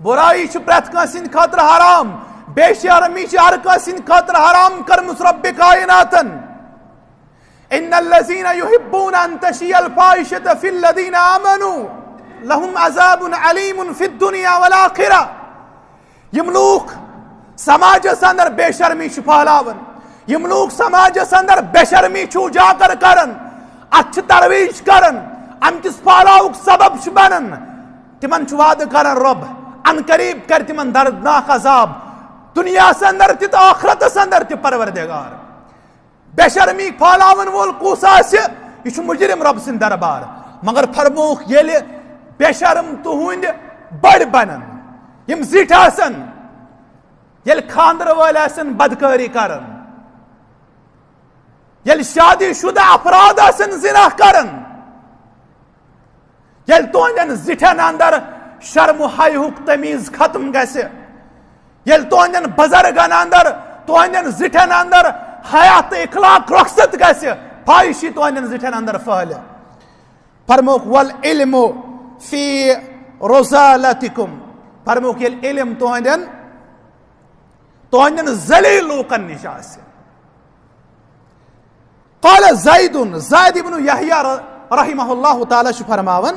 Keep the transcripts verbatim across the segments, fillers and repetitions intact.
برائی چھِ پرٛٮ۪تھ کٲنٛسہِ ہٕنٛدِ خٲطرٕ حرام، بے شرمی چھِ ہر کٲنٛسہِ ہٕنٛدِ خٲطرٕ حرام کٔرمٕژ رۄبِ کائناتن۔ ان الذين يحبون ان تشيع الفاحشة في الذين آمنوا لهم عذاب أليم في الدنيا والآخرة۔ یِم لوٗکھ سماجس اندر بے شرمی چھِ پھٲلاوان، یِم لوٗکھ سماجس اندر بے شرمی چھِ اجاگر کران، اتھ چھِ ترویج کران، امہِ کِس پھٲلاوُک سبب چھِ بنان، تِمن چھُ وعدٕ کران رۄب، ان قریب کرِ تِمن دردناک عذاب، دنیاہس اندر تہِ تہٕ ٲخرتس اندر تہِ پروردگار۔ بے شرمی پھٲلاون وول کُس آسہِ؟ یہِ چھُ مجرم رۄب سٕنٛدِ دربار۔ مگر فرمووُکھ، ییٚلہِ بے شرم تُہنٛدۍ بٔڑۍ بنن، یِم زِٹھۍ آسن، ییٚلہِ خانٛدرٕ وٲلۍ آسن بدکٲری کران، ییٚلہِ شادی شدہ افراد آسن زنا کران، ییٚلہِ تُہنٛدٮ۪ن زِٹھٮ۪ن اندر شرم و حیاہُک تمیٖز ختم گژھِ، ییٚلہِ تُہنٛدٮ۪ن بزرگن اندر، تُہنٛدٮ۪ن زِٹھٮ۪ن اندر حیا تہٕ اخلاق رۄخصت گژھِ، فاحشی تُہنٛدٮ۪ن زِٹھٮ۪ن اندر پھٔہلہِ۔ فرمووُکھ، "والعلم فی رذالتکم"، فرمووُکھ، ییٚلہِ علم تُہنٛدٮ۪ن، تُہنٛدٮ۪ن ذلیل لوٗکن نِش آسہِ۔ قال زید، زید ابن یحییٰ ر-، رحمہ اللہ تعالیٰ چھُ فرماوان،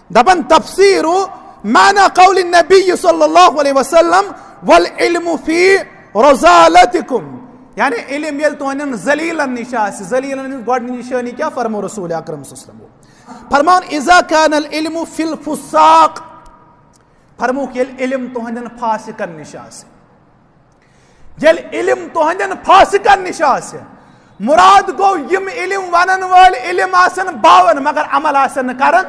دپان، تفسیر معنی قول النبی صلی اللہ علیہ وسلم، "والعلم فی رذالتکم"، یعنی علم ییٚلہِ تُہنٛدٮ۪ن ذلیلن نِش آسہِ، ذلیلن ہٕنٛز گۄڈٕنِچ نشٲنی کیٛاہ فرمو رسول اکرم صلی اللہ علیہ وسلم؟ فرمان، "اذا کان العلم فی الفساق"، فرمووُکھ، ییٚلہِ علم تُہنٛدٮ۪ن فاسقن نِش آسہِ، ییٚلہِ علم تُہنٛدٮ۪ن فاسقن نِش آسہِ، مراد گوٚو، یِم علم ونن وٲلۍ علم آسن باون مگر عمل آسن نہٕ کران،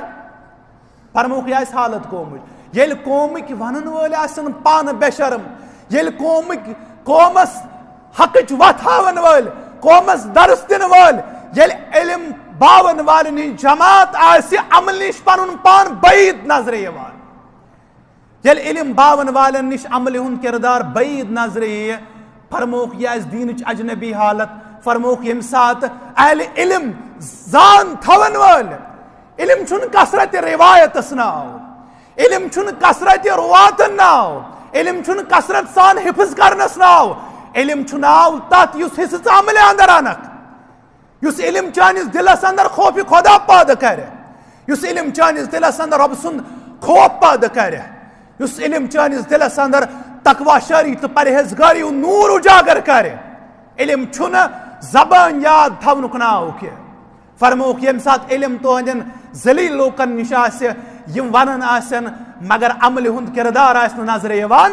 فرمووُکھ، یہِ آسہِ حالت قومٕچ۔ ییٚلہِ قومٕکۍ ونن وٲلۍ آسن پانہٕ بے شرم، ییٚلہِ قومٕکۍ، قومس حقٕچ وتھ ہاون وٲلۍ، قومس درس دِنہٕ وٲلۍ، ییٚلہِ علم باون والٮ۪ن ہٕنٛز جماعت آسہِ عملہِ نِش پنُن پان بعید نظرِ یِوان، ییٚلہِ علم باون والٮ۪ن نِش عملہِ ہُنٛد کردار بعید نظرِ یِیہِ، فرمووُکھ، یہِ آسہِ دیٖنٕچ اجنبی حالت۔ فرمووُکھ، ییٚمہِ ساتہٕ اہلِ علم، زان تھاون وٲلۍ، علم چھُنہٕ کثرت روایتس ناو، علم چھُنہٕ کثرت رواتن ناو، علم چھُنہٕ کثرت سان حفظ کرنس ناو، علم چھُ ناو تتھ یُس حفظ عملہِ اندر انکھ۔ یُس علم چٲنِس دِلس اندر خوفِ خدا پٲدٕ کرِ، یُس علم چٲنِس دِلس اندر رۄب سُنٛد خوف پٲدٕ کرِ، یُس علم چٲنِس دِلس اندر تقوی شٲری تہٕ پرہیزگٲری ہُنٛد نوٗر اُجاگر کرِ، علم چھُنہٕ زبٲنۍ یاد تھاونُک ناو کینٛہہ۔ فرمووُکھ، ییٚمہِ ساتہٕ علم تُہنٛدٮ۪ن ذلیل لوٗکن نِش آسہِ، یِم ونان آسن مگر عملہِ ہُنٛد کردار آسہِ نہٕ نظرِ یِوان،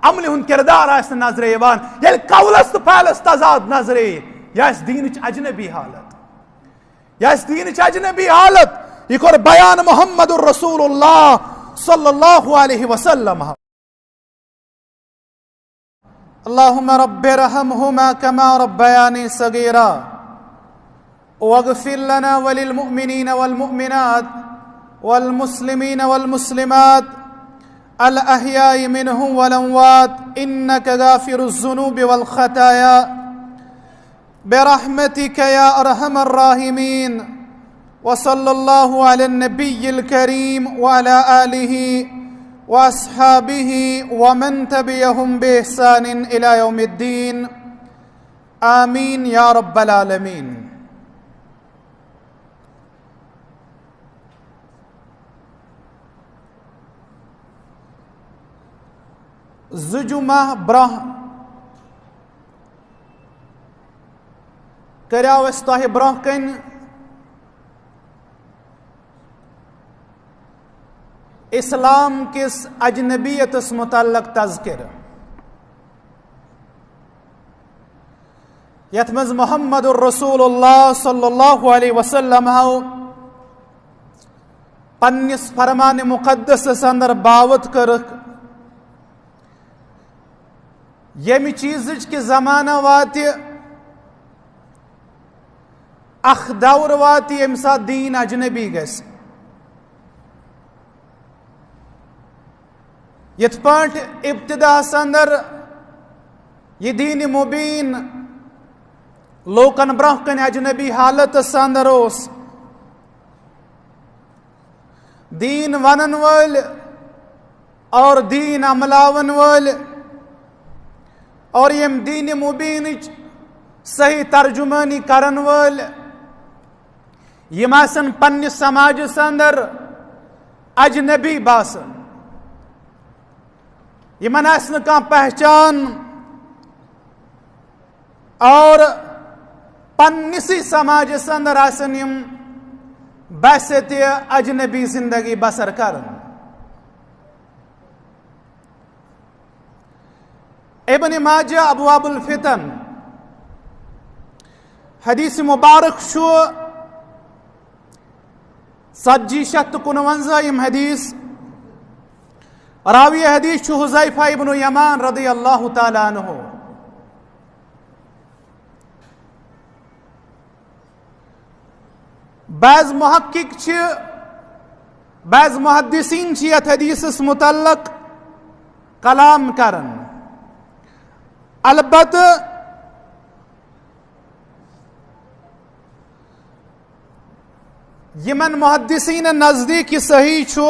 عملہِ ہُنٛد کردار آسہِ نہٕ نظرِ یِوان، ییٚلہِ قولس تہٕ فعلس تضاد نظرِ یی، یہِ آسہِ دیٖنٕچ اجنبی حالت۔ یہِ آسہِ دیٖنٕچ اجنبی حالت۔ یہِ کوٚر بیان محمد رسول اللہ صلی اللہ علیہ وسلم۔ اللهم رب ارحمهما كما ربياني صغيرا، واغفر لنا وللمؤمنين والمؤمنات والمسلمين والمسلمات الأحياء منهم والأموات، إنك غافر الذنوب والخطايا، برحمتك يا أرحم الراحمين۔ وصلى الله على النبي الكريم وعلى آله وأصحابه ومن تبعهم بإحسان إلى يوم الدين۔ آمين يا رب العالمين۔ زٕ جمعہ برٛونٛہہ کریاو اسہِ تۄہہِ برٛونٛہہ کنہِ اسلام کِس اجنبیتس متعلق تذکرٕ، یتھ منٛز محمد رسول اللہ صلی اللہ علیہ وسلم ہو پننِس فرمان مقدسس اندر باوت کٔرٕکھ، ییٚمہِ چیٖزٕچ کہِ زمانہ واتہِ، اکھ دور واتہِ، ییٚمہِ ساتہٕ دیٖن اجنبی گژھِ۔ یِتھ پٲٹھۍ ابتداہس اندر یہِ دیٖنِ مبیٖن لوٗکن برٛونٛہہ کنہِ اجنبی حالتس اندر اوس، دیٖن ونن وٲلۍ اور دین عملاون وٲلۍ اور یِم دین مبینٕچ صحیح ترجمٲنی کرن وٲلۍ، یِم آسن پننِس سماجس اندر اجنبی باسان، یِمن آسہِ نہٕ کانٛہہ پہچان، اور پننِسٕے سماجس اندر آسن یِم بحیثیت اجنبی زندگی بسر کران۔ ابن ماجہ، ابواب الفتن، حدیث مبارک چھُ ژتجی شیٚتھ تہٕ کُنوَنزاہ۔ یِم حدیث، راوی حدیث چھُ حذیفہ ابن یمان رضی اللہ تعالیٰ عنہ۔ بعض محقق چھِ، بعض محدثین چھِ یتھ حدیثس متعلق کلام کران۔ البتہ یِمن محدثین نزدیک یہِ صحیح چھُ،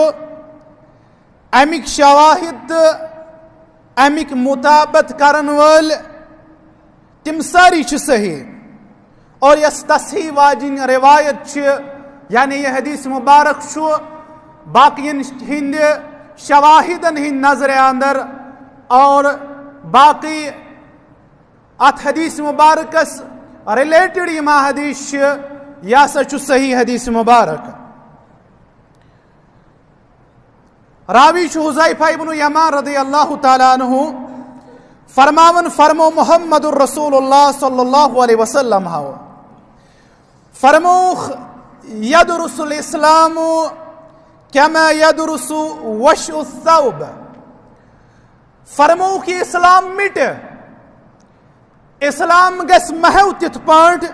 اَمِکۍ شواہد تہٕ اَمِکۍ مطابت کرن وٲلۍ، تِم سٲری چھِ صحیح۔ اور یۄس تصحیح واجِنۍ روایت چھِ، یعنی یہِ حدیث مبارک چھُ، باقین ہٕنٛدِ شواہدن ہٕنٛدِ نظرِ اندر اور باقی اتھ حدیث مبارکس related یِم حدیث چھِ، یہِ ہسا چھُ صحیح حدیث مبارک۔ راوی چھُ حذیفہ ابن یمان رضی اللہ تعالیٰ عنہ فرماوان، فرمو محمد رسول اللہ صلی اللہ علیہ وسلم ہاو، فرموخ، یدرس الاسلام کما یدرس وشء الثوب۔ فرموخ، یہِ اسلام مِٹہِ، اسلام گژھِ محو تِتھ پٲٹھۍ،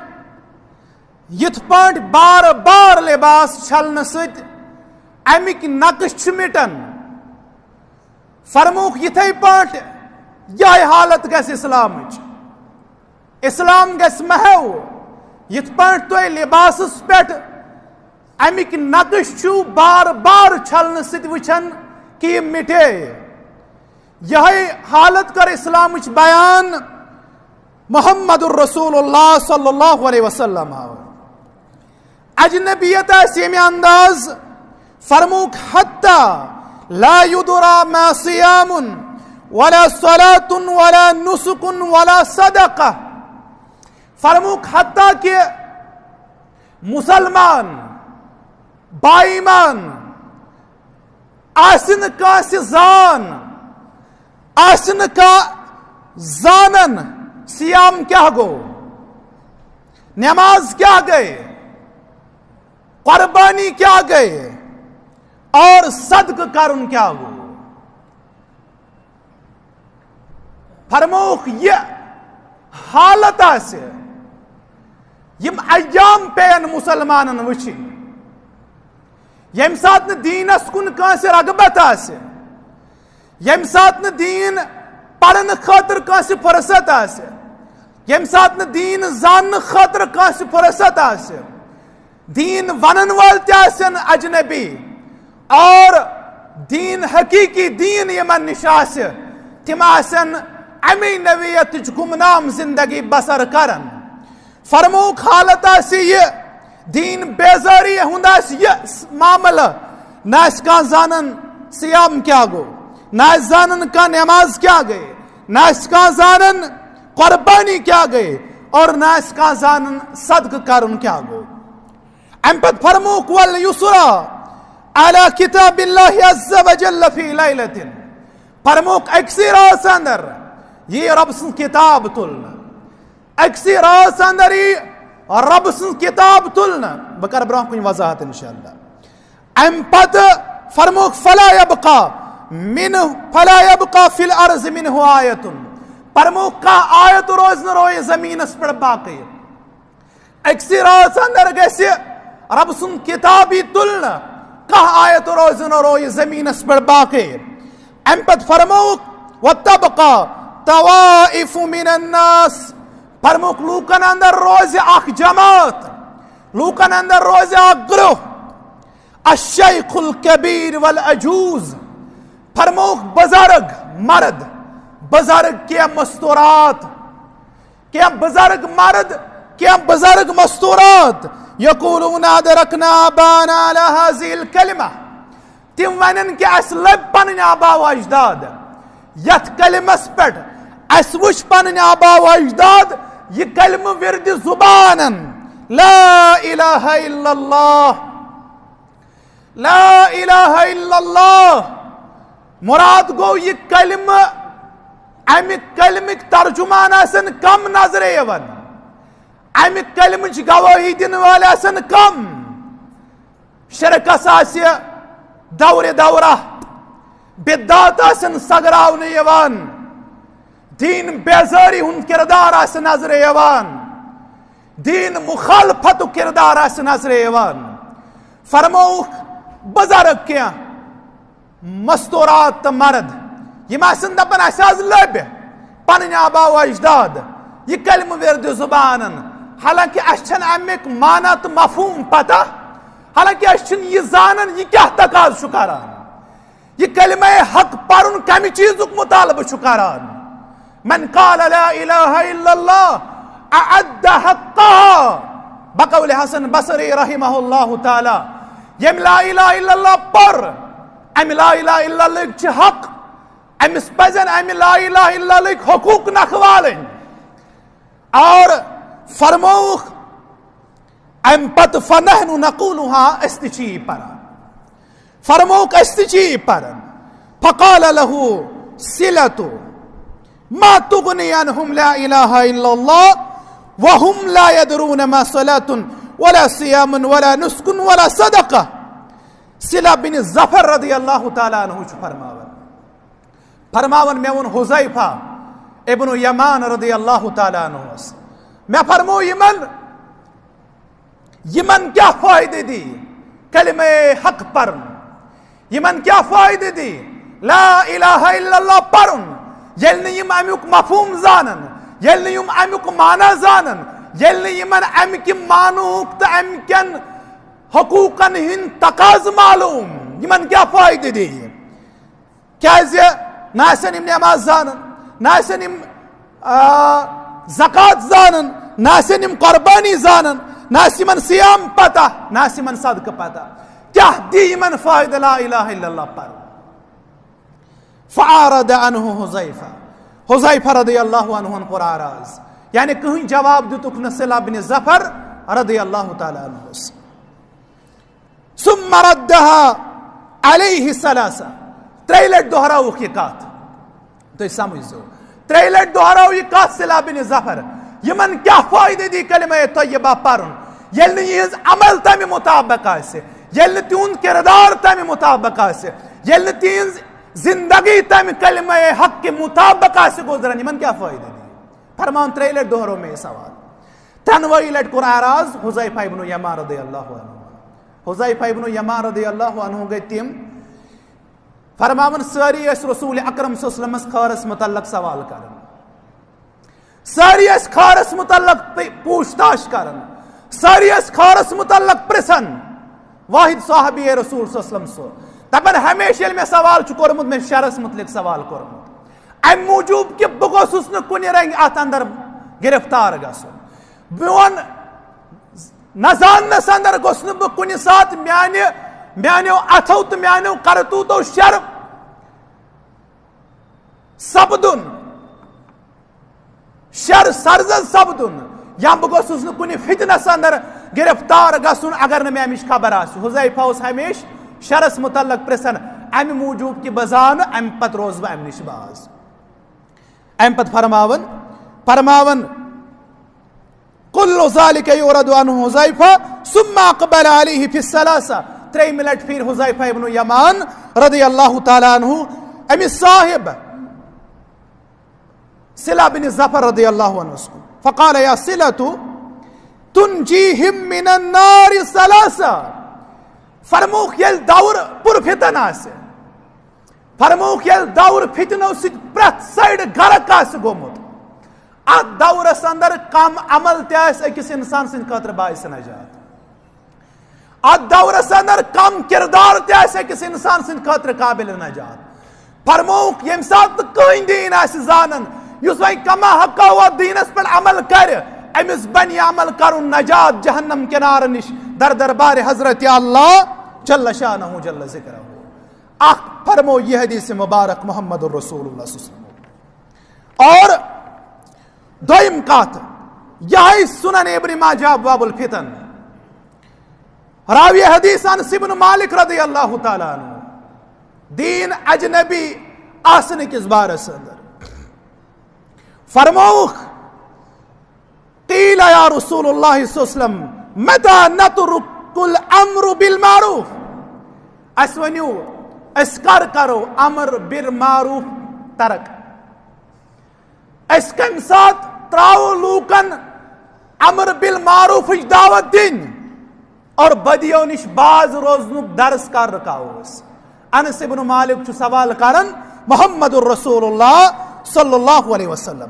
یِتھ پٲٹھۍ بار بار لباس چھلنہٕ سۭتۍ اَمِکۍ نقش چھِ مِٹان۔ فرمووُکھ، یِتھے پٲٹھۍ یِہے حالت گژھِ اسلامٕچ۔ اسلام گژھِ محو، یِتھ پٲٹھۍ تُہۍ لباسس پٮ۪ٹھ اَمِکۍ نقش چھِو بار بار چھلنہٕ سۭتۍ وٕچھان کہِ یہِ مِٹے۔ یِہے حالت کٔر اسلامٕچ بیان محمد رسول اللہ صلی اللہ علیہ وسلم۔ اجنبیت آسہِ ییٚمہِ انداز، فرمووُکھ، حتی لا یدری ما صیام ولا صلاۃ ولا نسک ولا صدقہ۔ فرمووُکھ، حتیٰ کہ مسلمان، با ایمان آسہِ نہٕ کٲنٛسہِ زان، آسہِ نہٕ کانٛہہ زانان صیام کیٛاہ گوٚو، نماز کیٛاہ گٔے، قربانی کیٛاہ گٔے، اور صدقہٕ کرُن کیٛاہ گوٚو۔ فرمووُکھ، یہِ حالت آسہِ، یِم ایام پیٚن مسلمانن وٕچھِنۍ، ییٚمہِ ساتہٕ نہٕ دیٖنس کُن کٲنٛسہِ رغبت آسہِ، ییٚمہِ ساتہٕ نہٕ دیٖن پرنہٕ خٲطرٕ کٲنٛسہِ فرصت آسہِ، ییٚمہِ ساتہٕ نہٕ دیٖن زاننہٕ خٲطرٕ کٲنٛسہِ فرصت آسہِ، دیٖن ونن وٲلۍ تہِ آسن اجنبی، اور دیٖن، حقیٖقی دیٖن یِمن نِش آسہِ، تِم آسن اَمی نوعیتٕچ گمنام زندگی بسر کران۔ فرمووُکھ، حالت آسہِ یہِ، دیٖن بیزٲری ہُنٛد آسہِ یہِ معاملہٕ، نہ آسہِ کانٛہہ زانان صیام کیٛاہ گوٚو، نہ آسہِ زانان کانٛہہ نماز کیٛاہ گٔے، نہ آسہِ کانٛہہ زانان قربانی کیٛاہ گٔے، اور نہ آسہِ کانٛہہ زانان صدقہٕ کرُن کیٛاہ گوٚو۔ امہِ پتہٕ فرمووُکھ، والیسری علی کتاب اللہ عز وجل فی لیلۃ۔ فرمووُکھ، أکسٕے رٲژ اندر یی رۄب سٕنٛز کتاب تُلنہٕ۔ أکسٕے رٲژ اندر یی رۄب سٕنٛز کتاب تُلنہٕ۔ بہٕ کرٕ برونٛہہ کُن وضاحت انشاءاللہ۔ امہِ پتہٕ فرمووُکھ، فلا یبقی منہ، فلا یبقی فی الارض منہ آیۃ۔ فرمووُکھ، کانٛہہ آیت روزِ نہٕ رویہِ زمینس پٮ۪ٹھ باقی۔ أکسٕے رٲژ اندر گژھِ رۄب سُنٛد کتاب یی تُلنہٕ، کانٛہہ آیت روزِ نہٕ رویہِ زمینس پٮ۪ٹھ باقی۔ امہِ پتہٕ فرمووُکھ، وتبقی طوائف من الناس۔ فرمووُکھ، لوٗکن اندر روزِ اکھ جماعت، لوٗکن اندر روزِ اکھ گروہ، الشیخ الکبیر والعجوز، فرمووُکھ بزرگ مرد، بزرگ کینٛہہ مستورات، کینٛہہ بزرگ مرد، کینٛہہ بزرگ مستورات، یقولون ادرکنا آبانا علی هذه الکلمہ، تِم ونن کہِ اسہِ لٔبۍ پنٕنۍ آبا و اجداد یتھ کلمس پٮ۪ٹھ، اسہِ وٕچھ پنٕنۍ آبا و اجداد یہِ کلمہٕ ورد زبانن، لا الہ الا اللہ، لا الہ الا اللہ۔ مراد گوٚو یہِ کلمہٕ، امہِ کلمٕکۍ ترجمان آسن کم نظرِ یِوان، امہِ کلمٕچ گوٲہی دِنہٕ وٲلۍ آسن کم۔ شرکس آسہِ دورِ دورہ، بدعات آسن سگراونہٕ یِوان، دین بیزٲری ہُنٛد کردار آسہِ نظرِ یِوان، دین مخالفتُک کردار آسہِ نظرِ یِوان۔ فرمووُکھ بزرگ کینٛہہ مستورات تہٕ مرد، یِم آسن دپان اسہِ حظ لٔبۍ پنٕنۍ آبا و اجداد یہِ کلمہٕ ورد زبانن، حالانکہ اسہِ چھنہٕ امیُک معنی تہٕ مفہوم پتہ، حالانکہ اسہِ چھُنہٕ یہِ زانان یہِ کیٛاہ تقاضہٕ چھُ کران، یہِ کلمہ حق پرُن کمہِ چیٖزُک مطالبہٕ چھُ کران۔ من قال لا الہ الا اللہ اعد حقها، بقول حسن بصری رحمہ اللہ تعالی، ییٚمۍ لا الہ الا اللہ پوٚر، امہِ لا الہ الا اللہ ہٕکۍ چھِ حق، أمِس پزن امہِ لا الہ الا اللہ ہٕکۍ حقوق نکھٕ والٕنۍ۔ اور فرمووُکھ امہِ پتہٕ، فنحن نقولها، أسۍ تہِ چھِ یی پران۔ فرمووُکھ أسۍ تہِ چھِ یی پران۔ فقال له صلة ما تغني عنهم لا إله إلا الله وهم لا يدرون ما صلاة ولا صيام ولا نسك ولا صدقة۔ صلہ بن ظفر رضی اللہ تعالیٰ عنہ چھُ فرماوان، فرماوان، مےٚ ووٚن حذیفہ ابن یمان رضی اللہ تعالیٰ عنہس، مےٚ فرموو یِمن، یِمن کیٛاہ فٲیدٕ دی کلمہ حق پرُن؟ یِمن کیٛاہ فٲیدٕ دی لا الہ الا اللہ پرُن، ییٚلہِ نہٕ یِم امیُک مفہوم زانن، ییٚلہِ نہٕ یِم امیُک معنی زانن، ییٚلہِ نہٕ یِمن امہِ کہِ معنوُک تہٕ امہِ کٮ۪ن حقوٗقن ہٕنٛدۍ تقاضہٕ معلوم، یِمن کیٛاہ فٲیدٕ دی؟ کیازِ نہ آسن یِم نماز زانن، نہ آسن یِم، آ، زکوٰۃ زانن، نہ آسن یِم قربانی زانن، نہ آسہِ یِمن صیام پتہ، نہ آسہِ یِمن صدقہٕ پتہ۔ کیٛاہ دی یِمن فٲیدٕ لا الہ الا اللہ پرُن؟ فأعرض عنه حذیفہ، حذیفہ رضی اللہ عنہ ہن کوٚر اعراض، یعنی کٕہٕنۍ جواب دِتُکھ نہٕ صلہ بن ظفر رضی اللہ تعالیٰ عنہس۔ ثم ردها علیہ ثلاثہ، ترٛیٚیہِ لٹہِ دۄہراوُکھ یہِ کتھ۔ تُہۍ سمجھزیو، ترٛیٚیہِ لٹہِ دۄہراو یہِ کتھ صلہ بن ظفر۔ یِمن کیٛاہ فٲیدٕ دی کلمہ طیبہ پرُن، ییٚلہِ نہٕ یِہنٛز عمل تمہِ مطابق آسہِ، ییٚلہِ نہٕ تِہُنٛد کردار تمہِ مطابق آسہِ، ییٚلہِ نہٕ تِہنٛز زندگی تمہِ کلمہ حق کہِ مطابق آسہِ گُزران، یِمن کیٛاہ فٲیدٕ دی؟ فرمان ترٛیٚیہِ لٹہِ دۄہرو مےٚ یہِ سوال۔ ترٛٮ۪نوٲیی لٹہِ کوٚر اعراض حذیفہ ابن یمان رضی اللہ عنہ۔ حذیفہ ابن یمان رضی اللہ عنہ گٔے تِم فرماوان، سٲری ٲسۍ رسول اکرم صلی اللہ علیہ وسلمس خٲرس متعلق سوال کران، سٲری ٲسۍ خٲرس متعلق پے-، پوچھ تاچھ کران، سٲری ٲسۍ خٲرس متعلق پرژھان۔ واحد صحابی رسول صلی اللہ علیہ وسلم سُہ دپان، ہمیشہِ ییٚلہِ مےٚ سوال چھُ کوٚرمُت، مےٚ چھُ شرس متعلق سوال کوٚرمُت، امہِ موٗجوٗب کہِ بہٕ گوٚژھُس نہٕ کُنہِ رنگہِ اتھ اندر گرفتار گژھُن۔ میون نہ زاننس اندر گوٚژھ نہٕ بہٕ کُنہِ ساتہٕ میانہِ، میانیو اتھو تہٕ میانیو کرتوتو شر سپدُن، شر سرزد سپدُن، یا بہٕ گوٚژھُس نہٕ کُنہِ فتنس اندر گرفتار گژھُن، اگر نہٕ مےٚ امِچ خبر آسہِ۔ حذیفہ اوس ہمیشہِ شرس متعلق پرژھان، امہِ موٗجوٗب کہِ بہٕ زانہٕ، امہِ پتہٕ روزٕ بہٕ امہِ نِش باز۔ امہِ پتہٕ فرماوان، فرماوان، کل ذلك يعرض عنه حذیفہ ثم اقبل علیہ فی الثلاثہ۔ ترٛیٚیِمہِ لٹہِ پھِرِ حذیفہ ابن یمان رضی اللہ تعالیٰ عنہ أمِس صاحب صلہ بن ظفر رضی اللہ عنہ کُن۔ فقال یا صلة تنجیہم من النار ثلاثہ۔ فرمووُکھ ییٚلہِ دور پُر فتن آسہِ، فرمووُکھ ییٚلہِ دور فتنو سۭتۍ پرٛٮ۪تھ سایڈٕ غرق آسہِ گوٚمُت، اتھ دورس اندر کم عمل تہِ آسہِ أکِس انسان سٕنٛدِ خٲطرٕ باعث نجات۔ اتھ دورس اندر کم کردار تہِ آسہِ أکِس انسان سٕنٛدِ خٲطرٕ قابل نجات۔ فرمووُکھ، ییٚمہِ ساتہٕ نہٕ کٕہٕنۍ دیٖن آسہِ زانان، یُس وۄنۍ کما حقہ وتھ دیٖنس پٮ۪ٹھ عمل کرِ، أمِس بنہِ عمل کرُن نجات جہنم کنارٕ نِش در دربارِ حضرت اللہ جل شانہ جل ذکرہ۔ اکھ فرمو یہِ حدیث مبارک محمد رسول اللہ صلی اللہ علیہ وسلم۔ اور دوٚیِم کتھ، یہے سنن ابن ماجہ ابواب الفتن، راوی حدیث انس ابن مالک رضی اللہ تعالیٰ عنہ، دیٖن اجنبی آسنہٕ کِس بارس اندر فرمووُکھ، قیل یا رسول اللہ صلی اللہ علیہ وسلم، متى نترك الامر بالمعروف؟ اسہِ ؤنِو، أسۍ کر کرو امر بالمعروف ترک؟ أسۍ کمہِ ساتہٕ ترٛاوو لوٗکن امر بالمعروفٕچ دعوت دِنۍ اور بدیو نِش باز روزنُک درس کر رُکاوو أسۍ؟ انس ابن مالک چھُ سوال کران محمد رسول اللہ صلی اللہ علیہ وسلم۔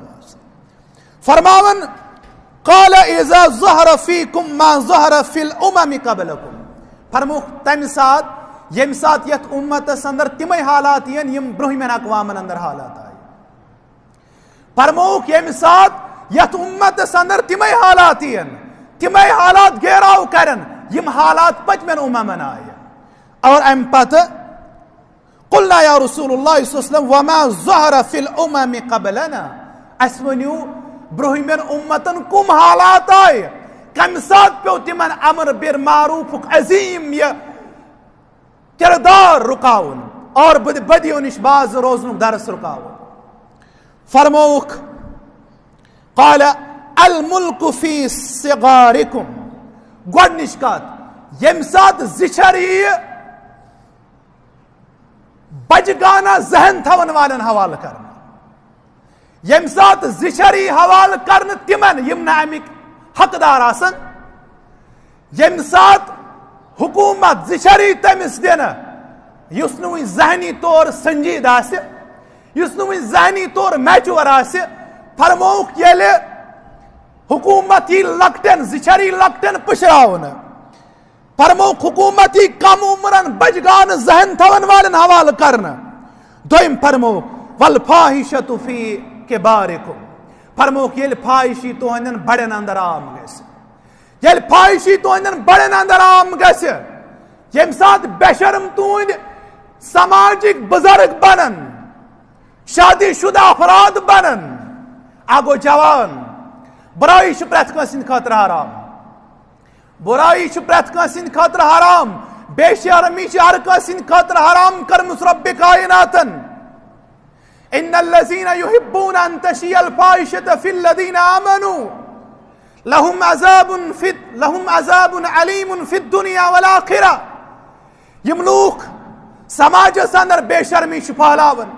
فرماوان، قال اذا ظهر فيكم ما ظهر في الامم قبلكم۔ فرمووُکھ تمہِ ساتہٕ، ییٚمہِ ساتہٕ یتھ امتس اندر تِمے حالات یِن، یِم برونٛہمٮ۪ن اقوامن اندر حالات آیہِ۔ فرمووُکھ، ییٚمہِ ساتہٕ یتھ امتس اندر تِمے حالات یِن، تِمے حالات گیراو کرن، یِم حالات پٔتمٮ۪ن اممن آیہِ۔ اور امہِ پتہٕ، قلنا یا رسول اللہ صلی اللہ علیہ وسلم، وما ظهر في الامم قبلنا؟ اسہِ ؤنِو، برونٛہمٮ۪ن امتن کم حالات آیہِ؟ کمہِ ساتہٕ پیوٚو تِمن امر بالمعروفُک عظیم یہِ کردار رُکاوُن اور بد-، بدیو نِش باز روزنُک درس رُکاوُن؟ فرمووُکھ، قال الملك في صغاركم۔ گۄڈٕنِچ کتھ، ییٚمہِ ساتہٕ زِچھر یِیہِ بجہِ گانا ذہن تھاون والٮ۪ن حوالہٕ کرنہٕ، ییٚمہِ ساتہٕ زِچھر یی حوالہٕ کرنہٕ تِمن، یِم نہٕ اَمِکۍ حقدار آسن، ییٚمہِ ساتہٕ حکوٗمت زِچھر یی تٔمِس دِنہٕ، یُس نہٕ وُنہِ ذہنی طور سنجیدٕ آسہِ، یُس نہٕ وُنہِ ذہنی طور میچور آسہِ، فرمووُکھ، ییٚلہِ حکوٗمت یی لۄکٹٮ۪ن، زِچھر یی لۄکٹٮ۪ن پُشراونہٕ، فرمووُکھ، حکوٗمت یی کم عمرن بجہِ گانا ذہن تھاون والٮ۪ن حوالہٕ کرنہٕ۔ دوٚیِم فرمووُکھ، والفاحشة في كباركم۔ فرمووُکھ، ییٚلہِ فاحشی تُہنٛدٮ۪ن بڑٮ۪ن اندر عام گژھِ، ییٚلہِ فاحشی تُہنٛدٮ۪ن بڑٮ۪ن اندر عام گژھِ، ییٚمہِ ساتہٕ بے شرم تُہنٛدۍ سماجِک بُزرگ بنن، شادی شدہ افراد بنن، اکھ گوٚو جوان، برٲیی چھِ پرٛٮ۪تھ کٲنٛسہِ ہٕنٛدِ خٲطرٕ حرام۔ برٲیی چھِ پرٛٮ۪تھ کٲنٛسہِ ہٕنٛدِ خٲطرٕ حرام، بے شرمی چھِ ہر کٲنٛسہِ ہٕنٛدِ خٲطرٕ حرام کٔرمٕژ رۄبِ کائناتن۔ ان الذين يحبون ان تشيع الفاحشة في الذين آمنوا لهم عذاب في، لهم عذاب أليم في الدنيا والآخرة۔ یِم لوٗکھ سماجس اندر بے شرمی چھِ پھٲلاوان،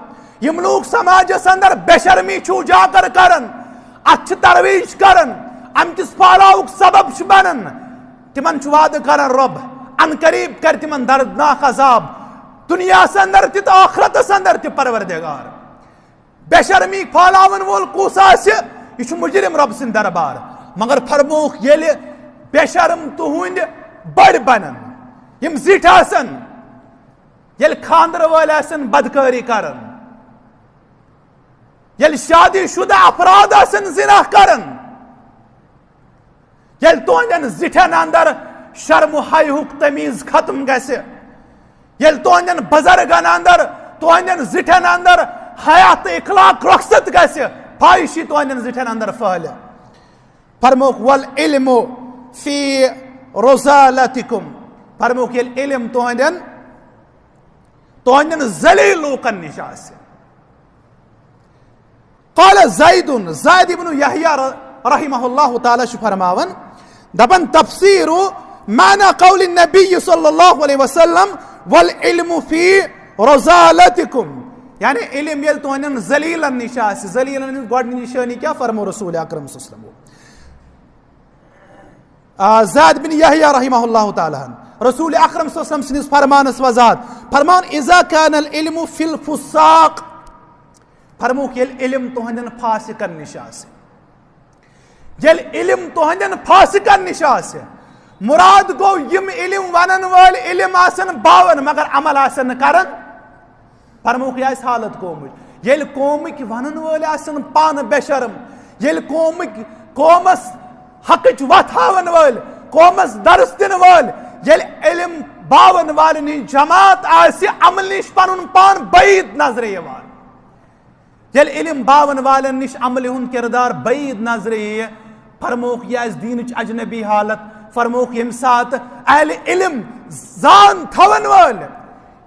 یِم لوٗکھ سماجس اندر بے شرمی چھِ اجاگر کران، اتھ چھِ ترویج کران، امہِ کِس پھٲلاوُک سبب چھِ بنان، تِمن چھُ وعدٕ کران رۄب، ان قریب کرِ تِمن دردناک عذاب، دُنیاہس اندر تہِ تہٕ ٲخرتس اندر تہِ پروردگار۔ بے شرمی پھٲلاون وول کُس آسہِ؟ یہِ چھُ مجرم رۄب سٕنٛدِ دربار۔ مگر فرمووُکھ، ییٚلہِ بے شرم تُہنٛدۍ بٔڑۍ بنن، یِم زِٹھۍ آسن، ییٚلہِ خانٛدرٕ وٲلۍ آسن بدکٲری کران، ییٚلہِ شادی شدہ افراد آسن زنا کران، ییٚلہِ تُہنٛدٮ۪ن زِٹھٮ۪ن اندر شرم و حیاہُک تمیٖز ختم گژھِ، ییٚلہِ تُہنٛدٮ۪ن بزرگن اندر، تُہنٛدٮ۪ن زِٹھٮ۪ن اندر حیا تہٕ اخلاق رۄخصت گژھِ، فاحشی تُہنٛدٮ۪ن زِٹھٮ۪ن اندر پھٔہلہِ۔ فرمووُکھ، والعلم فی رذالتکم۔ فرمووُکھ، ییٚلہِ علم تُہنٛدٮ۪ن، تُہنٛدٮ۪ن ذلیل لوٗکن نِش آسہِ۔ قال زید، زید ابن یحییٰ ر-، رحمہ اللہ تعالیٰ چھُ فرماوان، دپان، تفسیر معنی قول النبی صلی اللہ علیہ وسلم، والعلم فی رذالتکم، یعنی علم ییٚلہِ تُہنٛدٮ۪ن ذلیلن نِش آسہِ، ذلیلن ہٕنٛز گۄڈٕنِچ نشٲنی کیٛاہ؟ فرمو رسول اکرم صلی اللہ علیہ وسلم۔ آ، زید بن یحییٰ رحمہ اللہ تعالیٰ ہن رسول اکرم صلی اللہ علیہ وسلم سٕنٛدِس فرمانس وضاحت فرمان، اذا کان العلم فی الفساق، فرمووُکھ، ییٚلہِ علم تُہنٛدٮ۪ن فاسقن نِش آسہِ، ییٚلہِ علم تُہنٛدٮ۪ن فاسقن نِش آسہِ، مراد گوٚو، یِم علم ونن وٲلۍ علم آسن باون مگر عمل آسن نہٕ کران، فرمووُکھ، یہِ آسہِ حالت قومٕچ۔ ییٚلہِ قومٕکۍ ونن وٲلۍ آسن پانہٕ بے شرم، ییٚلہِ قومٕکۍ، قومس حقٕچ وتھ ہاون وٲلۍ، قومس درس دِنہٕ وٲلۍ، ییٚلہِ علم باون والٮ۪ن ہٕنٛز جماعت آسہِ عملہِ نِش پنُن پان بعید نظرِ یِوان، ییٚلہِ علم باون والٮ۪ن نِش عملہِ ہُنٛد کردار بعید نظرِ یِیہِ، فرمووُکھ، یہِ آسہِ دیٖنٕچ اجنبی حالت۔ فرمووُکھ، ییٚمہِ ساتہٕ اہلِ علم زان تھاون وٲلۍ،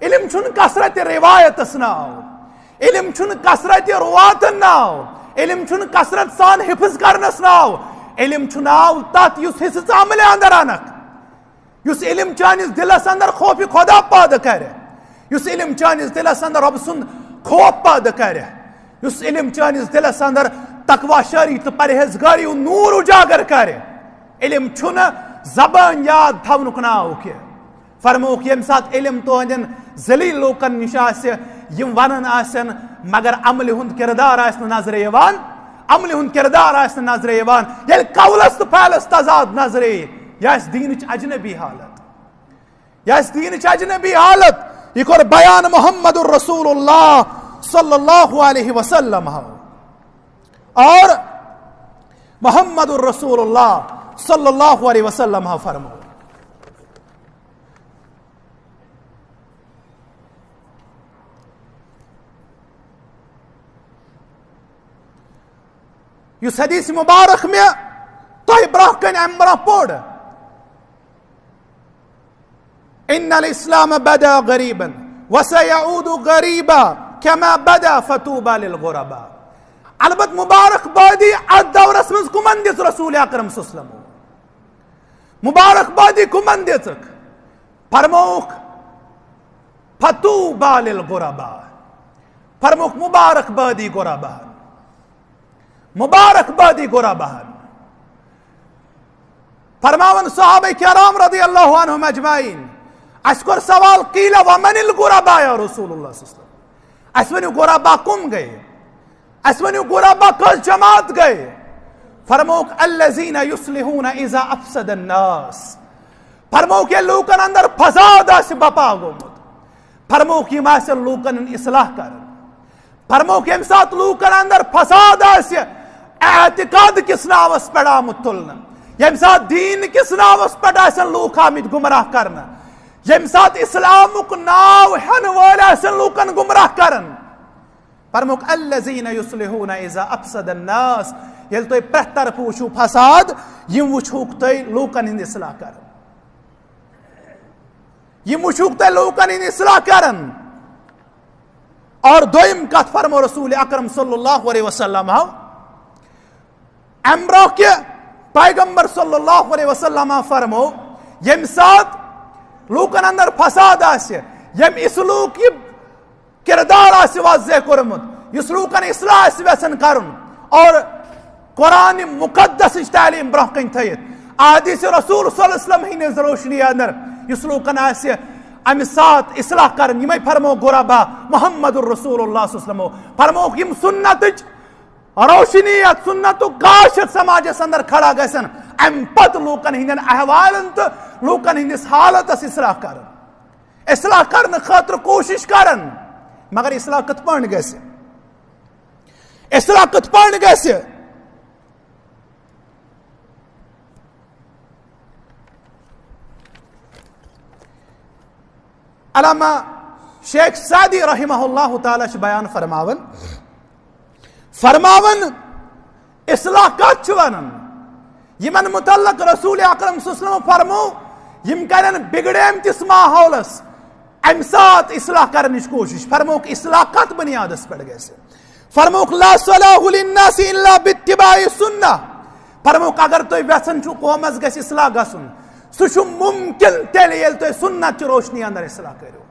علم چھُنہٕ کثرت روایتس ناو، علم چھُنہٕ کثرت رواتن ناو، علم چھُنہٕ کثرت سان حفظ کرنس ناو، علم چھُ ناو تتھ یُس حفظ عملہِ اندر انکھ، یُس علم چٲنِس دِلس اندر خوفِ خدا پٲدٕ کرِ، یُس علم چٲنِس دِلس اندر رۄب سُنٛد خوف پٲدٕ کرِ، یُس علم چٲنِس دِلس اندر تقوی شٲری تہٕ پرہیزگٲری ہُنٛد نوٗر اجاگر کرِ۔ علم چھُنہٕ زبٲنۍ یاد تھاونُک ناو کینٛہہ۔ فرمووُکھ، ییٚمہِ ساتہٕ علم تُہنٛدٮ۪ن ذلیل لوٗکن نِش آسہِ، یِم ونان آسن، مگر عملہِ ہُنٛد کردار آسہِ نہٕ نظرِ یِوان، عملہِ ہُنٛد کردار آسہِ نہٕ نظرِ یِوان، ییٚلہِ قولس تہٕ فعلس تضاد نظرِ یی، یہِ آسہِ دیٖنٕچ اجنبی حالت۔ یہِ آسہِ دیٖنٕچ اجنبی حالت۔ یہِ کوٚر بیان محمد رسول اللہ صلی اللہ علیہ وسلم ہو۔ اور محمد رسول اللہ صلی اللہ علیہ وسلم ہو فرمو۔ یُس حدیث مبارک مےٚ تۄہہِ برٛونٛہہ کنہِ امہِ برٛونٛہہ پوٚر، ان الاسلام بدا غریبا وسیعود غریبا کما بدا فطوبی للغرباء۔ البتہ مبارک بادی اتھ دورس منٛز کمن دِژ رسول اکرم صلی اللہ علیہ وسلم؟ مبارک بادی کمن دِژٕکھ؟ فرمووُکھ، فطوبی للغرباء۔ فرمووُکھ، مبارک بادی غرباہن، مبارک بادی غرباہن۔ فرماون صحابہ کرام رضی اللہ عنہم اجمعین، اسہِ کوٚر سوال، قیل ومن الغرباء یا رسول اللہ صلی اللہ علیہ وسلم؟ اسہِ ؤنِو، غربا کم گٔے؟ اسہِ ؤنِو، غربا کٔژ جماعت گٔے؟ فرمووُکھ، الذین یصلحون اذا افسد الناس۔ فرمووُکھ، ییٚلہِ لوٗکن اندر فساد آسہِ بپا گوٚمُت، فرمووُکھ، یِم آسن لوٗکن ہُنٛد اصلاح کران۔ فرمووُکھ، ییٚمہِ ساتہٕ لوٗکن اندر فساد آسہِ اعتقاد کِس ناوس پٮ۪ٹھ آمُت تُلنہٕ، ییٚمہِ ساتہٕ دیٖن کِس ناوس پٮ۪ٹھ آسن لوٗکھ آمٕتۍ گمراہ کرنہٕ، ییٚمہِ ساتہٕ اسلامُک ناو ہٮ۪نہٕ وٲلۍ آسن لوٗکن گمراہ کران، فرمووُکھ، الذین یصلحون اذا افسد الناس، ییٚلہِ تُہۍ پرٛٮ۪تھ طرفہٕ وٕچھِو فساد، یِم وٕچھوُکھ تُہۍ لوٗکن ہُنٛد اصلاح کران۔ یِم وٕچھوُکھ تۄہہِ لوٗکن ہٕنٛدۍ اصلاح کران۔ اور دوٚیِم کتھ فرمو رسول اکرم صلی اللہ علیہ وسلم ہو، امہِ برونٛہہ کہِ پیغمبر صلی اللہ علیہ وسلم فرمو، ییٚمہِ ساتہٕ لوٗکن اندر فساد آسہِ، ییٚمہِ اسلوٗک یہِ کردار آسہِ واضح کوٚرمُت، یُس لوٗکن اصلاح آسہِ یژھان کرُن، اور قرآن مقدسٕچ تعلیٖم برونٛہہ کنہِ تھٲیِتھ، احادیث رسول صلی اللہ علیہ وسلم ہٕنٛدِس روشنی اندر یُس لوٗکن آسہِ امہِ ساتہٕ اصلاح کرٕنۍ، یِمے فرمو غربا محمد رسول اللہ صلی اللہ علیہ وسلم، فرمووُکھ، یِم سنتٕچ روشنی، یتھ سنتُک گاش یتھ سماجس اندر کھڑا گژھن، امہِ پتہٕ لوٗکن ہٕنٛدٮ۪ن احوالن تہٕ لوٗکن ہٕنٛدِس حالتس اصلاح کرٕنۍ، اصلاح کرنہٕ خٲطرٕ کوٗشش کرٕنۍ۔ مگر اصلاح کِتھ پٲٹھۍ گژھِ؟ اصلاح کِتھ پٲٹھۍ گژھِ؟ علامہ شیخ سعدی رحمہ اللہ تعالیٰ چھُ بیان فرماوان، فرماوان، اصلاح کتھ چھُ ونان؟ یِمن متعلق رسول اکرم صلی اللہ علیہ وسلم فرمو، یِم کرن بگڑیمتِس ماحولس امہِ ساتہٕ اصلاح کرنٕچ کوٗشش۔ فرمووُکھ، اصلاح کتھ بنیادس پٮ۪ٹھ گژھِ؟ فرمووُکھ، لا صلاح للناس الا باتباع سنہ۔ فرمووُکھ، اگر تُہۍ یژھان چھِو قومس گژھِ اصلاح گژھُن، سُہ چھُ ممکن تیٚلہِ ییٚلہِ تُہۍ سنت چہِ روشنی اندر اصلاح کٔرِو۔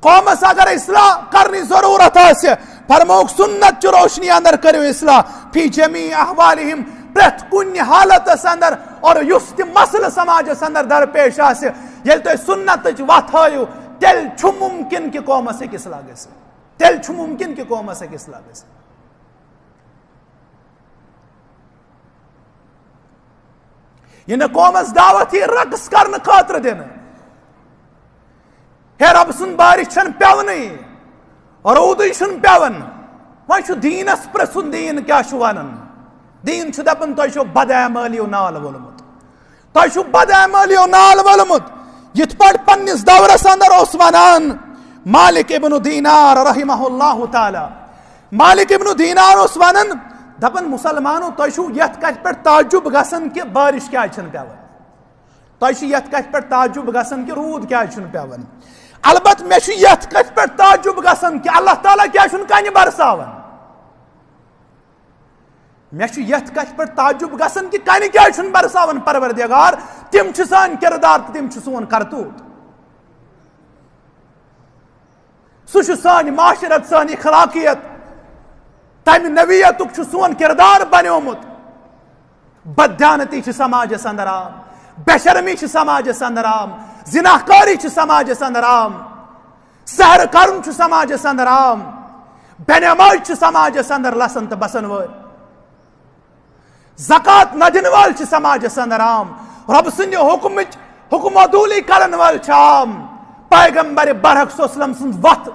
قومس اگر اصلاح کرنٕچ ضرورت آسہِ، فرمووُکھ، سنت چہِ روشنی اندر کٔرِو اصلاح فی جمیع احوالہم، پرٛٮ۪تھ کُنہِ حالتس اندر، اور یُس تہِ مسلہٕ سماجس اندر درپیش آسہِ، ییٚلہِ تُہۍ سنتٕچ وتھ ہٲیِو، تیٚلہِ چھُ ممکن کہِ قومس ہیٚکہِ اصلاح گٔژھِتھ، تیٚلہِ چھُ ممکن کہِ قومس ہیٚکہِ اصلاح گٔژھِتھ۔ یہِ نہٕ قومس دعوت یی رقص کرنہٕ خٲطرٕ دِنہٕ، ہے، رۄب سُنٛد بارش چھَنہٕ پٮ۪ونٕے، روٗدٕے چھُنہٕ پٮ۪وان۔ وۄنۍ چھُ دیٖنَس پرٛژھُن، دیٖن کیٛاہ چھُ وَنان؟ دیٖن چھُ دَپان، تۄہہِ چھو بدعمٲلیو نال وولمُت۔ تۄہہِ چھُو بدعمٲلیو نال وولمُت۔ یِتھ پٲٹھۍ پننِس دورس اندر اوس ونان مالک ابن دینار رحمہ اللہ تعالی۔ مالک ابن دینار اوس ونان، دپان، مسلمانو، تۄہہِ چھُو یتھ کتھِ پٮ۪ٹھ تعجب گژھان کہِ بارش کیازِ چھنہٕ پٮ۪وان؟ تۄہہِ چھُ یتھ کتھِ پٮ۪ٹھ تعجب گژھان کہِ روٗد کیازِ چھُنہٕ پٮ۪وان؟ البتہٕ مےٚ چھُ یتھ کتھِ پٮ۪ٹھ تعجب گژھان کہِ اللہ تعالیٰ کیازِ چھُنہٕ کنہِ برساوان؟ مےٚ چھُ یتھ کتھِ پٮ۪ٹھ تعجب گژھان کہِ کنہِ کیازِ چھُنہٕ برساوان پروردگار؟ تِم چھِ سٲنۍ کردار تہٕ تِم چھِ سون کرتوت۔ سُہ چھُ سٲنۍ معاشرت، سٲنۍ اخلاقیت، تمہِ نوعیتُک چھُ سون کردار بنیومُت۔ بددیانتی چھِ سماجس اندر عام، بے شرمی چھِ سماجس اندر عام، زناکاری چھِ سماجس اندر عام۔ سحر کرُن چھُ سماجس اندر عام، بے نماز چھِ سماجس اندر لسن تہٕ بسن وٲلۍ، زکوٰۃ نہ دِنہٕ وٲلۍ چھِ سماجس اندر عام، رۄب سٕنٛدِ حُکمٕچ حُکم عدوٗلی کرن وٲلۍ چھِ عام، پیغمبر برحق صلی اللہ علیہ وسلم سٕنٛز وتھ،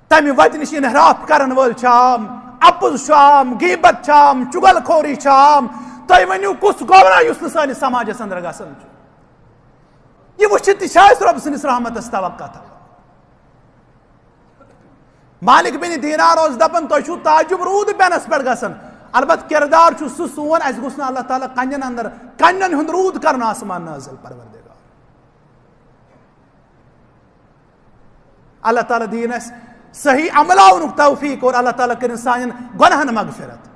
تمہِ وتہِ نِش انحراف کرن وٲلۍ چھِ عام، اپُز چھُ عام، غیبت چھِ عام، چُغل خوری چھِ عام۔ تُہۍ ؤنِو، کُس گوٚو نہٕ یُس نہٕ سٲنِس سماجس اندر گژھان چھُ؟ یہِ وٕچھِتھ تہِ چھا اَسہِ رۄب سٕنٛدِس رحمتس توقع تھاوان؟ مالک بن دینار اوس دپان، تۄہہِ چھُو تعجب روٗد پینس پٮ۪ٹھ گژھان، البتہٕ کردار چھُ سُہ سون، اَسہِ گوٚژھ نہٕ اللہ تعالیٰ کنٮ۪ن اندر، کنٮ۪ن ہُنٛد روٗد کرُن آسمان نازل، پروردگار۔ اللہ تعالیٰ دِیِن اَسہِ صحیح عملاونُک توفیق اور اللہ تعالیٰ کٔرِن سانٮ۪ن گۄناہن مغفرت۔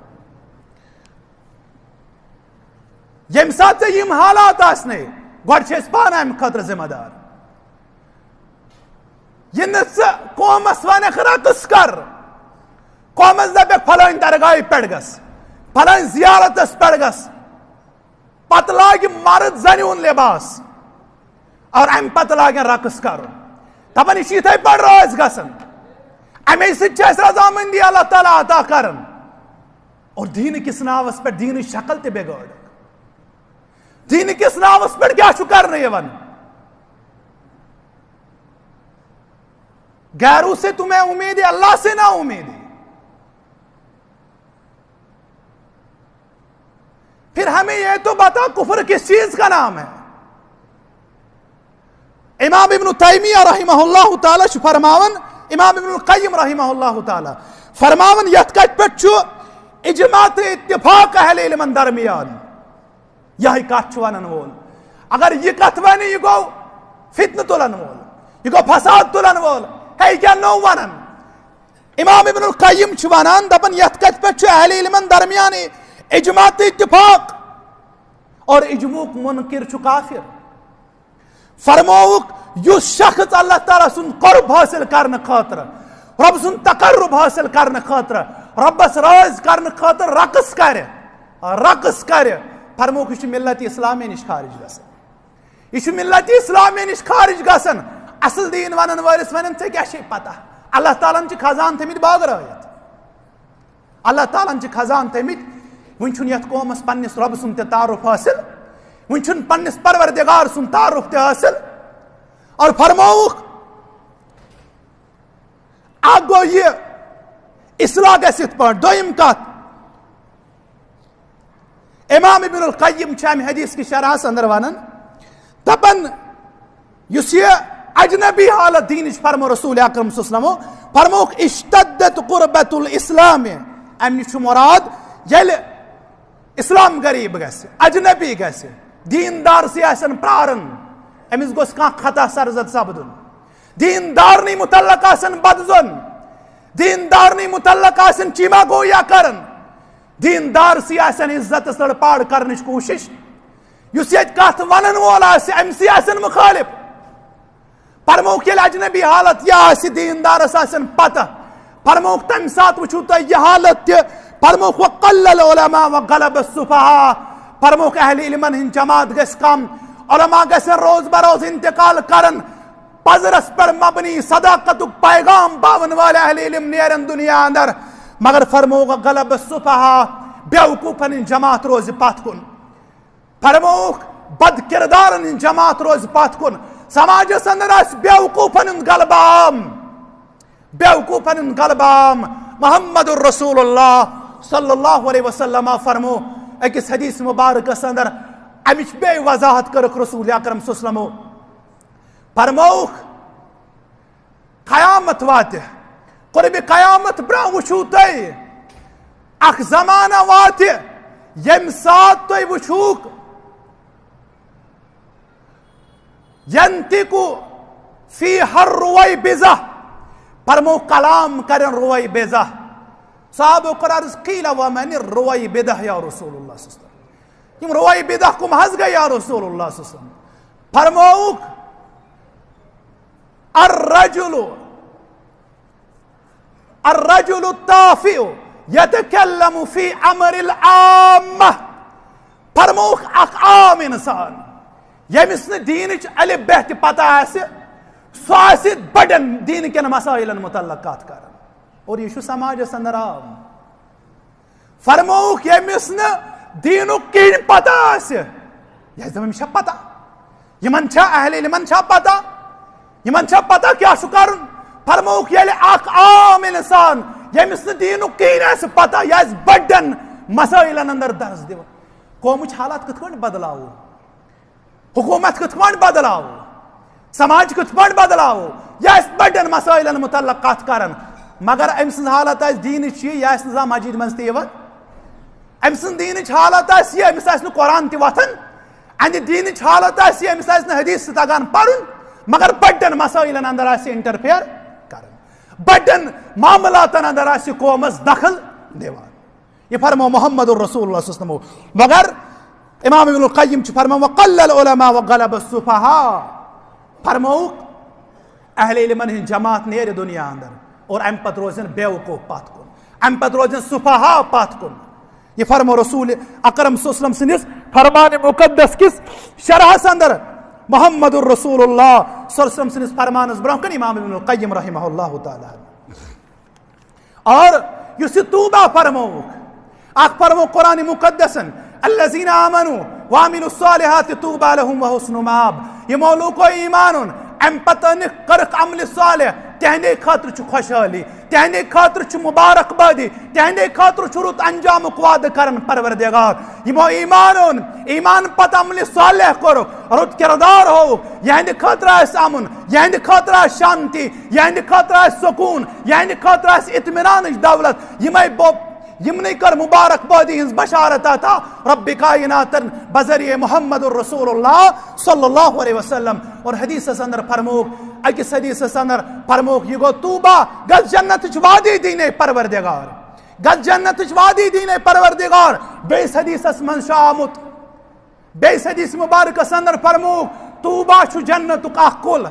ییٚمہِ ساتہٕ ژےٚ یِم حالات آسنے، گۄڈٕ چھِ أسۍ پانہٕ اَمہِ خٲطرٕ ذمہ دار۔ یہِ نہٕ ژٕ قومس ونکھ رقص کر، قومس دپکھ فلٲنۍ درگاہہِ پٮ۪ٹھ گژھ، فلٲنۍ زیارتس پٮ۪ٹھ گژھ، پتہٕ لاگہِ مرد زنہِ ہُنٛد لباس اور امہِ پتہٕ لاگن رقص کرُن۔ دپان، یہِ چھُ یِتھے پٲٹھۍ رٲضۍ گژھان، امے سۭتۍ چھِ اَسہِ رضامندی اللہ تعالیٰ عطا کران۔ اور دیٖنہٕ کِس ناوس پٮ۪ٹھ دیٖنٕچ شکل تہِ بگٲڑ۔ دیٖنہٕ کِس ناوس پٮ۪ٹھ کیٛاہ چھُ کرنہٕ یِوان؟ غیروں سے تمہیں امید ہے، اللہ سے نا امید ہے۔ پھر ہمیں یہ تو بتا، کفر کس چیز کا نام ہے؟ امام ابن تیمیہ رحمہ اللہ تعالیٰ چھُ فرماوان، امام ابن القیم رحمہ اللہ تعالیٰ فرماوان، یتھ کتھِ پٮ۪ٹھ چھُ اجماع تہٕ اتفاق اہل علمن درمیان۔ یہے کتھ چھُ ونان وول۔ اگر یہِ کتھ ونہِ، یہِ گوٚو فتنہٕ تُلن وول، یہِ گوٚو فساد تُلن وول۔ ہے، یہِ کیٛاہ نوٚو ونان؟ امام ابن القیم چھُ ونان، دپان، یتھ کتھِ پٮ۪ٹھ چھُ اہل علمن درمیان اجماع تہٕ اتفاق، اور اجماعُک منکر چھُ کافر۔ فرمووُکھ، یُس شخص اللہ تعالیٰ سُنٛد قرب حٲصِل کرنہٕ خٲطرٕ، رۄب سُنٛد تقرب حٲصِل کرنہٕ خٲطرٕ، رۄبس رٲضۍ کرنہٕ خٲطرٕ رقص کرِ، رقص کرِ، فرمووُکھ، یہِ چھُ ملت اسلامی نِش خارج گژھان۔ یہِ چھُ ملت اسلامی نِش خارج گژھان۔ اصل دیٖن ونن وٲلِس ونن، ژےٚ کیٛاہ چھے پتہ؟ اللہ تعالیٰ ہن چھِ خزان تھٲمٕتۍ بٲگرٲیِتھ۔ اللہ تعالیٰ ہن چھِ خزان تھٲمٕتۍ۔ وٕنہِ چھُنہٕ یتھ قومس پننِس رۄبہٕ سُنٛد تہِ تعارُف حٲصِل، وٕنہِ چھُنہٕ پننِس پروردگار سُنٛد تعارُف تہِ حٲصِل۔ اور فرمووُکھ، اکھ گوٚو یہِ، اصلاح گژھِ یِتھ پٲٹھۍ۔ دوٚیِم کتھ، امام ابن القیم چھِ امہِ حدیث کِس شرحس اندر ونان، دپان، یُس یہِ اجنبی حالت دیٖنٕچ فرمو رسول اکرم صلی اللہ علیہ وسلمو، فرمووُکھ، اشتدت قربت الاسلام، امہِ نِش چھُ مراد ییٚلہِ اسلام غریب گژھِ، اجنبی گژھِ، دیٖندار سٕے آسن پراران، أمِس گوٚژھ کانٛہہ خطا سرزد سپدُن۔ دیٖندارنٕے متعلق آسن بدظن، دیٖندارنٕے متعلق آسن چیما گویا کران، دیٖندار سٕے آسن عزتس لڑپاڑ کرنٕچ کوٗشش۔ یُس ییٚتہِ کتھ ونن وول آسہِ، أمۍ سٕے آسن مُخٲلِف۔ فرمووُکھ، ییٚلہِ اجنبی حالت یہِ آسہِ، دیٖندارس آسن پتہ۔ فرمووُکھ، تمہِ ساتہٕ وٕچھِو تُہۍ یہِ حالت تہِ۔ فرمووُکھ، وقل العلماء وغلب السفہاء۔ فرمووُکھ، اہل علمن ہٕنٛز جماعت گژھِ کم، علماء گژھن روز بروز انتقال کرن۔ پزرس پٮ۪ٹھ مبنی صداقتُک پیغام باون وٲلۍ اہل علم نیرن دُنیا اندر۔ مگر فرمووُکھ، غلب السفہاء، بیوقوفن ہٕنٛز جماعت روزِ پتھ کُن۔ فرمووُکھ، بد کردارن ہٕنٛز جماعت روزِ پتھ کُن۔ سماجس اندر آسہِ بیوقوفن ہُنٛد غلبہٕ عام، بیوقوفن ہُنٛد غلبہٕ عام۔ محمد رسول اللہ صلی اللہ علیہ وسلم فرمو أکِس حدیث مبارکس اندر، امِچ بیٚیہِ وضاحت کٔرٕکھ رسول اکرم صلی اللہ علیہ وسلمو۔ فرمووُکھ، قیامت واتہِ، قربِ قیامت برٛونٛہہ وٕچھِو تُہۍ، اکھ زمانہ واتہِ، ییٚمہِ ساتہٕ تُہۍ وٕچھِو، ینطق فیہا الرویبضہ، فرمو کلام کرن رویبضہ۔ صحابو کوٚر عرض، قیل ومن الرویبضہ یا رسول اللہ صلی اللہ علیہ وسلم؟ یِم رویبضہ کم حظ گٔے یا رسول اللہ صلی اللہ علیہ وسلم؟ فرمووُکھ، الرجل الرجل التافہ یتکلم فی امر العامہ۔ فرمووُکھ، اکھ عام انسان، ییٚمِس نہٕ دیٖنٕچ الف بہ تہِ پتہ آسہِ، سُہ آسہِ بڑٮ۪ن دیٖنہٕ کٮ۪ن مسائلن متعلق کتھ کران۔ اور یہِ چھُ سماجس اندر عام۔ فرمووُکھ، ییٚمِس نہٕ دیٖنُک کِہیٖنۍ پتہ آسہِ، یہِ آسہِ دپان، أمِس چھا پتہ؟ یِمن چھا اہل علمن چھا پتہ؟ یِمن چھا پتہ کیٛاہ چھُ کرُن؟ فرمووُکھ، ییٚلہِ اکھ عام انسان، ییٚمِس نہٕ دیٖنُک کِہیٖنۍ آسہِ پتہ، یہِ آسہِ بڑٮ۪ن مسائلن اندر درس دِوان، قومٕچ حالات کِتھ پٲٹھۍ بدلاوو؟ حکومت کِتھ پٲٹھۍ بدلاوو؟ سماج کِتھ پٲٹھۍ بدلاوو؟ یہِ آسہِ بڑٮ۪ن مسائلن متعلق کتھ کران، مگر أمۍ سٕنٛز حالت آسہِ دیٖنٕچ، یہِ آسہِ نہٕ زانٛہہ مسجد منٛز تہِ یِوان۔ أمۍ سٕنٛز دیٖنٕچ حالت آسہِ یہِ، أمِس آسہِ نہٕ قرآن تہِ وۄتھان۔ اَنہِ دیٖنٕچ حالت آسہِ یہِ، أمِس آسہِ نہٕ حدیث تہِ تگان پرُن، مگر بڑٮ۪ن مسائلن اندر آسہِ یہِ interfere کران، بڑٮ۪ن معاملاتن اندر آسہِ یہِ قومس دخل دِوان۔ یہِ فرمو محمد رسول اللہ صلی اللہ علیہ وسلم۔ مگر امام ابن القیم چھُ فرمان، وقل العلماء وغلب السفہاء۔ فرمووُکھ، اہل علمن ہٕنٛز جماعت نیرِ دُنیا اندر اور امہِ پتہٕ روزن بیوقوف پتھ کُن، امہِ پتہٕ روزن سفہاء پتھ کُن۔ یہِ فرمو رسول اکرم صلی اللہ علیہ وسلم سٕنٛدِس فرمان مقدس کِس شرحس اندر، محمد رسول اللہ صلی اللہ علیہ وسلم سٕنٛدِس فرمانس برونٛہہ کن امام ابن القیم رحمہ اللہ تعالیٰ۔ اور یُس یہِ طوبیٰ فرمووُکھ، اکھ فرمو قرآن مقدسن، الذین آمنوا وعملوا الصالحات طوبیٰ لہم وحسن مآب۔ یِمو لوٗکو ایمان اوٚن، امہِ پتہٕ أنِکھ، کٔرٕکھ عملِ صالح، تِہنٛدے خٲطرٕ چھُ خۄشحٲلی، تِہنٛدے خٲطرٕ چھُ مبارک بادی، تِہنٛدے خٲطرٕ چھُ رُت انجامُک وعدٕ کران پروردگار۔ یِمو ایمان اوٚن، ایمان پتہٕ عملِ صالح کوٚرُکھ، رُت کردار ہووُکھ، یِہنٛدِ خٲطرٕ آسہِ امُن، یِہنٛدِ خٲطرٕ آسہِ شانتی، یِہنٛدِ خٲطرٕ آسہِ سکوٗن، یِہنٛدِ خٲطرٕ آسہِ اطمینانٕچ دولت۔ یِمے بو-، یِمنٕے کٔر مبارک بٲدی ہٕنٛز بشارت عطا رب کائناتن بذریعہ محمد رسول اللہ صلی اللہ علیہ وسلم۔ اور حدیثس اندر فرمووُکھ، أکِس حدیثس اندر فرمووُکھ، یہِ گوٚو طوبیٰ، گژھ جنتٕچ وادی دیٖنے پروردگار، گژھ جنتٕچ وادی دیٖنے پروردگار۔ بیٚیِس حدیثس منٛز چھُ آمُت، بیٚیِس حدیث مبارکس اندر فرمووُکھ، طوبیٰ چھُ جنتُک اکھ کُل،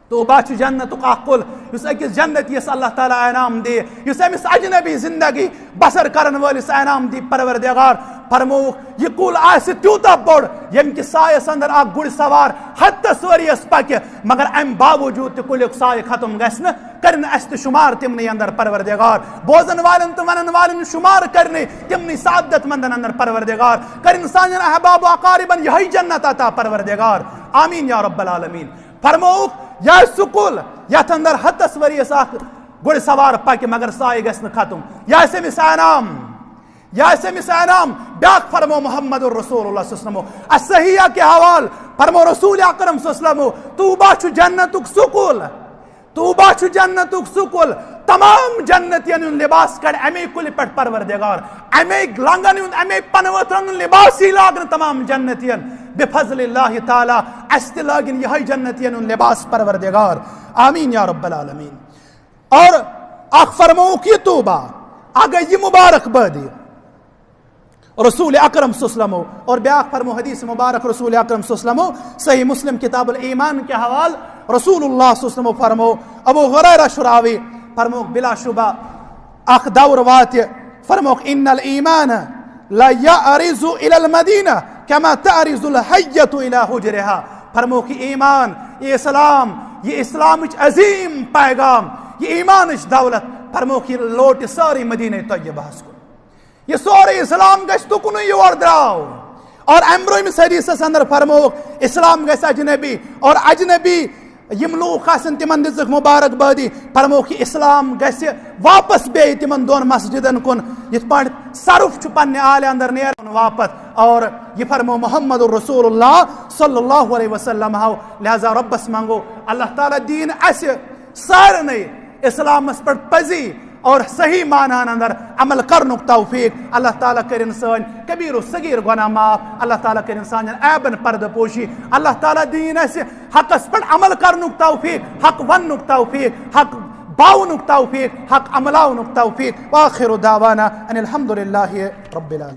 طوبیٰ چھُ جنتُک اکھ کُل، یُس أکِس جنتیَس اللہ تعالیٰ انعام دِیہِ، یُس أمِس اجنبی زندگی بسر کرن وٲلِس انعام دِیہِ پروردگار۔ فرمووُکھ، یہِ کُل آسہِ تیوٗتاہ بوٚڑ، ییٚمہِ کہِ سایس اندر اکھ گُرۍ سوار ہتس ؤرِیس پکہِ، مگر امہِ باوجود تہِ کُلیُک سایہِ ختم گژھِ نہٕ۔ کٔرِن اسہِ تہِ شمار تِمنٕے اندر پروردگار، بوزن والٮ۪ن تہٕ ونن والٮ۪ن شمار کٔرِنٕے تِمنٕے سعادت مندن اندر پروردگار، کٔرِن سانٮ۪ن احباب و اقاربن یہے جنت عطا پروردگار، آمین یا رب العالمین۔ فرمووُکھ، یہِ آسہِ سُہ کُل یتھ اندر ہتس ؤرِیس اکھ گُرۍ سوار پکہِ مگر سایہِ گژھِ نہٕ ختم، یہِ آسہِ أمِس انعام۔ یہِ آسہِ أمِس انعام۔ بیاکھ فرمو محمد رسول اللہ صلی اللہ علیہ وسلم الصحیح کے حوال، فرمو رسول اکرم صلی اللہ علیہ وسلم، طوبیٰ چھُ جنتُک سُہ کُل، طوبیٰ چھُ جنتُک سُہ کُل، تمام جنتین ہُنٛد لباس کڑِ امے کُلہِ پٮ۪ٹھ پروردگار، امے لنگن ہُنٛد، امے پنہٕ ؤتھرن ہُنٛد لباس یی لاگنہٕ تمام جنتین۔ بفضل اللہ تعالیٰ اسہِ تہِ لٲگِن یہے جنتین ہُنٛد لباس پروردگار۔ آمین یا رب العالمین۔ اور اکھ فرمووُکھ یہِ طوبیٰ، اکھ گٔے یہِ مبارک بٲدی رسول اکرم صلی اللہ علیہ وسلم۔ اور بیاکھ فرمو حدیث مبارک رسول اکرم صلی اللہ علیہ وسلم، صحیح مسلم کتاب الایمان کے حوال، رسول اللہ صلی اللہ علیہ وسلم فرمو، ابو ہریرہ چھُ راوی، فرمووُکھ بلا شبہ اکھ دور واتہِ، فرمووُکھ ان الایمان لا یعرض الی المدینہ کما تعرض الحیۃ الی حجرہا۔ فرمووُکھ یہِ ایمان، یہِ اسلام، یہِ اسلامٕچ عظیم پیغام، یہِ ایمانٕچ دولت، فرمووُکھ یہِ لوٹہِ سٲرٕے مدینہ طیبہس کُن۔ یہِ سورُے اسلام گژھِ تُکنُے یور درٛاو۔ اور امہِ برونٛہمِس حدیثس اندر فرمووُکھ، اسلام گژھِ اجنبی، اور اجنبی یِم لوٗکھ آسن تِمن دِژٕکھ مبارک بادی، فرمووُکھ یہِ اسلام گژھِ واپس بیٚیہِ تِمن دۄن مسجدن کُن، یِتھ پٲٹھۍ سرُپھ چھُ پننہِ آلہِ اندر نیران واپس۔ اور یہِ فرموو محمد رسول اللہ صلی اللہ علیہ وسلم ہو۔ لہذا رۄبس منٛگو اللہ تعالیٰ دِیِن اسہِ سارنٕے اسلامس پٮ۪ٹھ پزی اور صحیح معناہن اندر عمل کرنُک توفیق۔ اللہ تعالیٰ کٔرِن سٲنۍ کبیر و صغیر گناہ معاف۔ اللہ تعالیٰ کٔرِن سانٮ۪ن عیبن پردٕ پوشی۔ اللہ تعالیٰ دِیِن اسہِ حقس پٮ۪ٹھ عمل کرنُک توفیق، حق وننُک توفیق، حق باونُک توفیق، حق عملاونُک توفیق۔ وآخر دعوانا ان الحمد للہ رب العالمین۔